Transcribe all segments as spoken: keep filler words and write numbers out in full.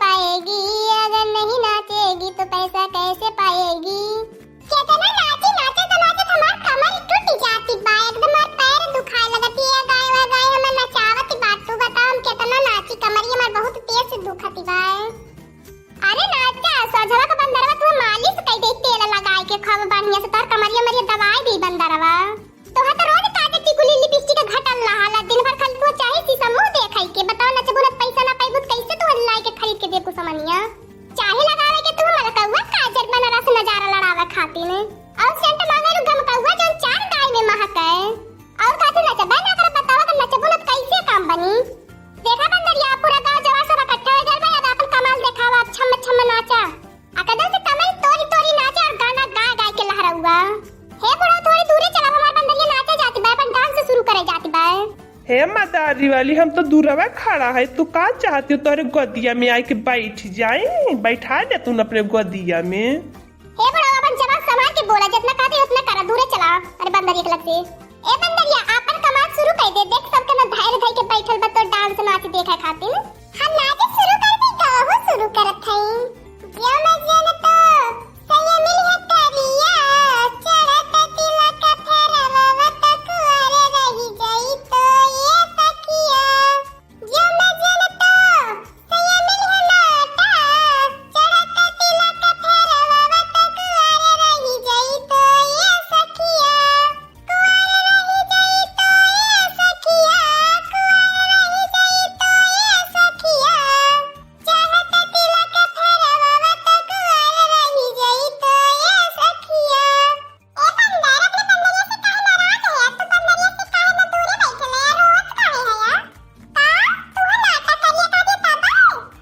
पाएगी, अगर नहीं नाचेगी तो पैसा कैसे पाएगी? केतना नाची, नाचत नाचत हमार कमर टूट जाती बा, एकदम हमार पैर दुखाए लगती है, गाय वा गाय हमें नचावत बा। तू बताओ हम केतना नाची, कमरिया हमार बहुत तेज से दुखती बा। अरे नाचा, सोझवा का बंदरवा तू मालिश कई दे, तेल लगाए के खूब बढ़िया से, तोहर कमरिया मरिया दबाए दी बंदरवा। तोहा तो रोज काटे टिकुली लिपस्टिक घटल रहाला, दिन भर खाली तू चाहे शीशा मुंह देखई के। बताओ नचबू ना, पैसा ना पाइबू त कैसे तू लाई के खरीद के देबू समनिया? चाहे लगावे के तू मलकौआ काजर बनारस नजारा लड़ावे खातिर, और सेंट मांगे लू गमकौआ जौन चार गाय में महके। और काहे नचबे ना कर, बतावा अगर नचबू ना त कैसे काम बनी? देखा बंदरिया, पूरा गांव जवार सब इकट्ठा हो गइल बा, अब आपन कमाल देखावा, अब छम छम नाचा। आ कदम से कमर तोरी तोरी नाचा और गाना गा गा के लहरौआ। हे बुढ़ऊ, थोड़ी दूरे चला, हमार बंदरिया नाचे जाती बा, अपन डांस शुरू करे जाती बा। हे मदारी वाली, हम तो दूरवा खड़ा है, तू का चाहती हो? तोहरे गोदिया में आके बैठ जाई, बैठा दे तू अपने गोदिया में। हे बुढ़ऊ, अपन जबान संभाल के बोला, जितना कहते उतना करा, दूरे चला। अरे बंदरिया के लग से। ए बंदरिया, आपन कमाल शुरू कर दे, देख सबके ना धैर्य धई के बैठल बा तो डांस नाच देखे खातिर। हम नाच शुरू कर दे, गावहु शुरू करत हई। जब मैं जनतो सैया मिलिहे करिया, चढ़त तिलक फेरवा त कुंवर रहि जइतो ए सखिया। जब मैं जनतो सैया मिलिहे लाटा, चढ़त तिलक फेरवा त कुंवर रहि जइतो ए सखिया। कुंवर रहि जइतो ए सखिया, कुंवर रहि जइतो ए सखिया। चढ़त तिलक फेरवा त कुंवर रहि जइतो ए सखिया। ए बंदर, अपने बंदरिया से काहे नाराज है? तू बंदरिया से काहे ना दूरे बैठले? रोत काहे है यार? का? तू नाटक करिया का देता बा?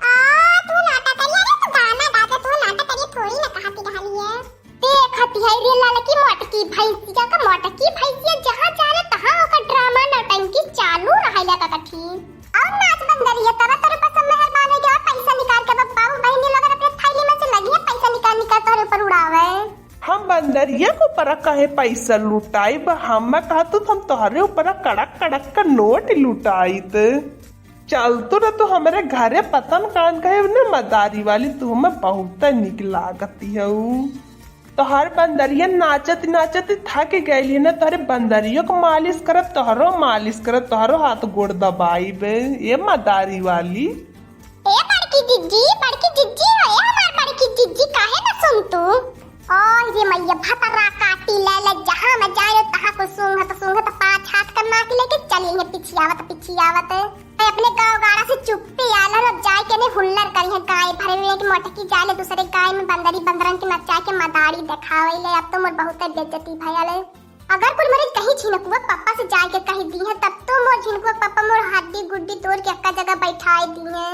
आ, तू नाटक करिया रे, तू गाना गा दे, तू नाटक करिया थोड़ी ना कहा थी ढाली है। देखती है रे ललकी मोटकी भैंसिया का, मोटकी भैंसिया जहाँ जा रहे तहाँ ओकर ड्रामा नौटंकी चालू रहे लगा कठी। और नाच बंदरिया, तब तोरे पसंद मेहरबान हो गया, पैसा निकाल के अब बाबू बहनी लोगन अपने थैली में से लगी है, पैसा निकाल निकाल तोरे ऊपर उड़ावे। हम बंदरिया के ऊपर काहे पैसा लुटाइब? हम कहतू त हम तोहरे ऊपर कड़क कड़क का नोट लुटाइत। चल तो ना तू हमरे घरे पतन कान कहे ने मदारी वाली, तू हमें बहुत निक लागती हऊ। तोहर बंदरिया नाचत नाचत थक गइली ना, तोहरे बंदरियो के मालिश करब, तोहरो मालिश करब, तोहरो हाथ गोड़ दबाइब, ए मदारी वाली। ए बड़की जिज्जी, बड़की जिज्जी हो, ए हमार बड़की जिज्जी, काहे ना सुन तू? ओ ये मैया भतरा काटी ले ले, जहाँ मैं जाए तहाँ को सूंघत सूंघत पाँच हाथ का नाक लेके चली है पिछियावत पिछियावत। ए अपने गाँव गाड़ा से चुप्पे आलन, अब जाए के ने हुल्लर करी है गाय भरे में कि मोटकी जाए ले दूसरे गाय में बंदरी बंदरन के नचा के मदारी देखावे ले। अब तो मोर बहुत बेइज्जती भयल है। अगर कुल मरीज कहीं झिनकुआ पप्पा से जाए के कही दी है तब तो मोर झिनकुआ पप्पा मोर हड्डी गुड्डी तोड़ के एक्का जगह बैठाए दी है।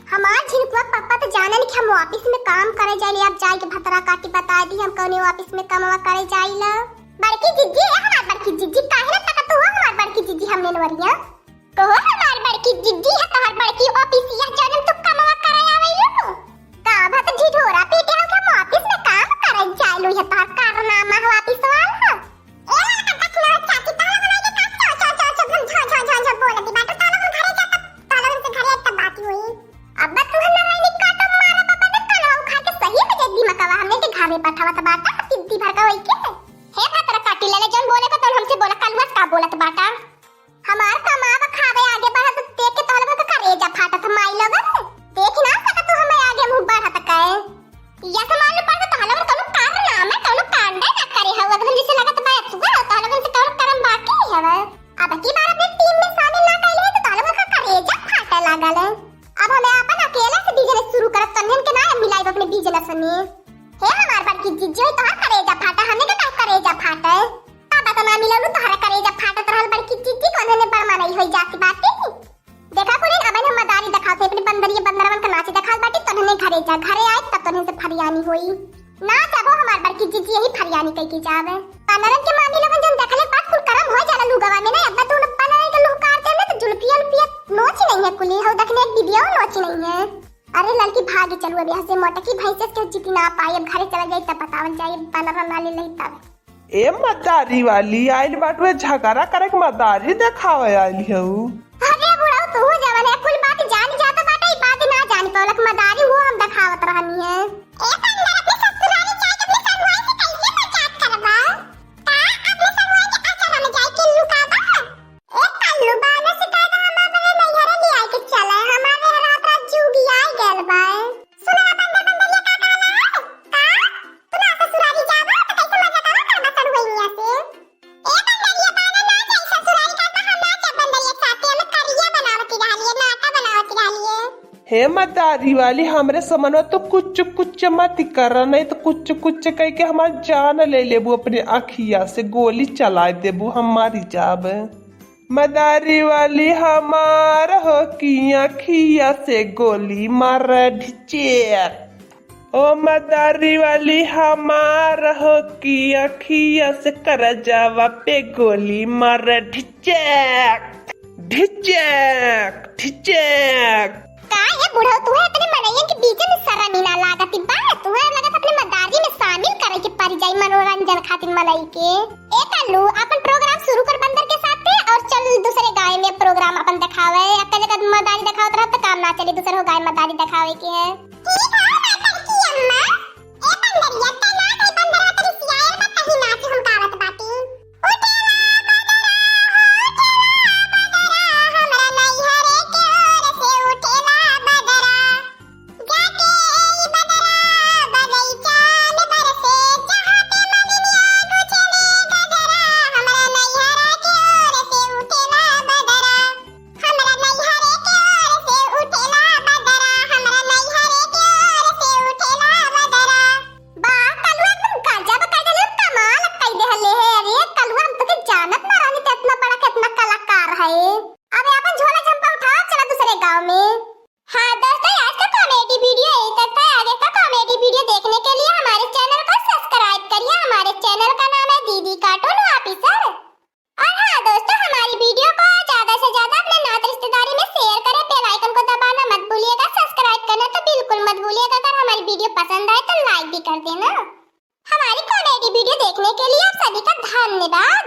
हमार झिनकुआ पापा तो जानन कि हम ऑफिस में काम करे जाइले, अब जाए के भतरा काटी बताए दी हम कौने ऑफिस में कमवा करे जाइला। बड़की जिज्जी, ए हमार बड़की जिज्जी, काहे ना तकत हो हमार बड़की जिज्जी हमने नवरिया? कहो हमार बड़की जिज्जी है तोहर बड़की ऑफिसिया जौन तू कमवा करे आवेलू। का भत ढिढोरा पीटे हो कि हम ऑफिस में काम करे जाइलू है तोहर कारनामा हो ऑफिस वाला। ए लड़का कखनो चाची तोहरा बनाई के काट चो चो चो चो एकदम झो झो झो झो बोल दी बात तोहरा घरे जा तब तोहरा से घरे तब बात हुई। अब तू हम नहीं काटो मारा बाबा ने कान उखा के सही में जब दिमागवा हमने के घरे बैठावा त बाटा तिद्दी भर का होई के। हे भतरा काटी ले ले जौन बोले को तौन हमसे बोला कलुआ से का बोलत बाटा। हमार कमाब खाबे आगे बढ़त देख के तोहरा लोगन का करेजा फाटत माई लोगन। देख ना सकत तू हमें आगे मुंह बढ़त काहे। या सामान पर तो तोहरा लोगन कौनो कारनामा, कौनो कांडे ना करे हऊ। एकदम जैसे लगत बा सुगर हो, तोहरा लोगन से कौनो करम बाकी नहीं हवे। अब की बार अपने टीम में शामिल ना कइले है तो तोहरा लोगन का करेजा फाटे लागल है। अब हमें आपन अकेले से बिजनेस शुरू करत तन्हन के ना मिलाइब अपने बिजनेस में। हे हमार बड़की जिज्जी, तोहार करेजा फाटे, हमने के का करेजा फाटे? का बता ना मिललू, तोहरा करेजा फाटत रहल बड़की जिज्जी, कौन ने बड़ मनई होई जाती बाटी। देखा कुलीन, अबहिन हम मदारी देखावत है, अपने बंदरिया बंदरवन का नाच देखावत बाटी, तोहने घरे जा, घरे आए तब तोहने से फरियानी होई। ना जाबो हमार बड़की जिज्जी, यही फरियानी कह के जावे। बंदरन के मामी लोगन जौन देखले बात कुल करम हो जाला लुगवा में ना, अब्बा तू बंदरन के लुहकार दे ना तो जुल्फिया उल्फिया नोची नहीं है कुली, हो देखने एक वीडियो नोची नहीं है। अरे लड़की भागी चलू, अब यहाँ से मोटकी भैंस के जीती ना पाई, अब घरे चला जाई तब बतावल जाई, बंदर ना ले लई तब। ए मदारी वाली, आइल बाटू ए झगड़ा करे के मदारी देखावे आइल हऊ। अरे बुढ़ऊ, तू जवन है, कुल बात जान जात बाटे, ई बात ना जान पौलक मदारी कहनी है। ए बंदर, अपने ससुरारी जाके अपने ससुरारी से कैसे मजाक करबा? का अपने ससुरारी के आचरा में जाके लुकाबा? ए कल्लू, बानर से कह दे, हम अपने नैहरे ले आए के चले, हमारे रात रात जुगिया गल बा। सुना बंदर, बंदरिया का कहला है? का? तू ना ससुरारी जाबा, तो कैसे मजाक करबा ससुरारिया से? ए बंदरिया, बानर ना जाई ससुरारी का, तो हम ना जाब बंदरिया साथे, हम करिया बनावती रहलिए, नाटा बनावती रहलिए। हे मदारी वाली, हमरे समनवा तो कुछ कुछ मत कर, नहीं तो कुछ कुछ कह के हमार जान ले लेबू, अपने अखिया से गोली चला देबू, हम मारी जाब। मदारी वाली हमार हो कि अखिया से गोली मार ढिचेक। ओ मदारी वाली हमार हो कि अखिया से करजावा पे गोली मार ढिचेक, ढिचेक, ढिचेक। का ए बुढ़ऊ, तुहे अपने मनइयन के बीच में शरम ही ना लागत बा? तुहे लगत अपने मदारी में शामिल करे के पड़ जाई मनोरंजन खातिर मनई के। ए कल्लू, अपन प्रोग्राम शुरू कर बंदर के साथे और चल दूसरे गाँव में प्रोग्राम अपन देखावे। एक जगह मदारी देखावत रह तो काम ना चली, दूसरे गाँव मदारी देखावे के है। ठीक है, माता की अम्मा। ए बंदरिया, ते ना कहीं बंदरवा तरी सियायल बा, कहीं नाच हम गावत बाटी। उठेला बदरा, हो उठेला बदरा, हमरा नैहरे के ओर से उठेला बदरा। जाके एही बदरा बगैचा में बरसे, जहाँ पे मलिनिया गुछेली गजरा, हमरा नैहरा के ओर से उठेला बदरा। हमरा नैहरे के ओर से उठेला बदरा, हमरा नैहरे के ओर से उठेला बदरा। बा, कलुआ एकदम गजब कइ देले, कमाल कइ देले है। अरे कलुआ, हम तोके जानत ना रहनी, ते इतना बड़ा, कितना कलाकार है। अबे अपन झोला झंपा उठा, चला दूसरे गाँव में। हाँ दोस्तों, आज का कॉमेडी वीडियो यही तक था। आगे का कॉमेडी वीडियो देखने के लिए हमारे चैनल को सब्सक्राइब करिए। हमारे चैनल का नाम है दीदी कार्टून ऑफिसर। और हाँ दोस्तों, हमारी वीडियो को ज्यादा से ज्यादा अपने नात रिश्तेदारी में शेयर करें। बेल आइकन को दबाना मत भूलिएगा, सब्सक्राइब करना तो बिल्कुल मत भूलिएगा। अगर हमारी वीडियो पसंद आए तो लाइक भी कर देना। हमारी कॉमेडी वीडियो देखने के लिए आप सभी का धन्यवाद।